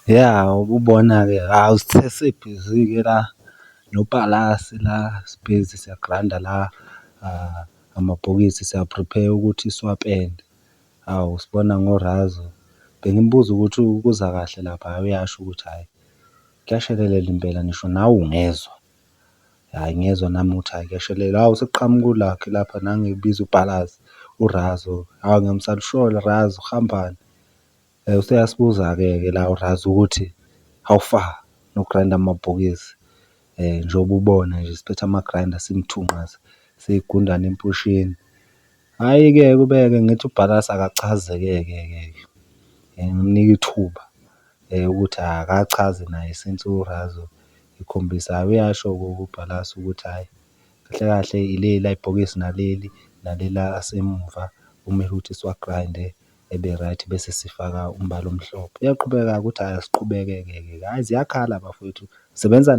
Ya, ububona-ke hhawu sithe sibhizi-ke la noPalasi la, sibhizi siyagrayinda la amabhokisi siya-prepare ukuthi siwapende. Hawu sibona ngoRazo, bengimbuza ukuthi kuza kahle lapha, uyasho ukuthi hhayi kuyashelelela impela ngisho nawe ungezwa. Hhayi ngezwa nami ukuthi hhayi kuyashelela. Hawu sekuqhamuka uLucky lapha nangu ebiza uBhalasi, uRazo. Hawu ngiyamsalushela Razo, kuhambani? Useyasibuza-ke ke la uRazo ukuthi how far nokugrayinda amabhokisi? Njengoba ubona nje siphethe ama-grinder simthunqasi, siy'gundane empusheni. Hhayi-ke kube-ke ngithi uBhalasi akachaze-ke ke ke, ngimnike ithuba ukuthi akachaze naye since uRazo ekhombisa. Hhayi uyasho-ke uBhalasi ukuthi hhayi, kahle kahle ileli ibhokisi naleli, nalela asemuva kumele ukuthi siwagrayinde ebe right bese sifaka umbala omhlophe. Uyaqhubeka-ke ukuthi hhayi asiqhubeke-ke ke, hhayi ziyakhala bafowethu, sebenza .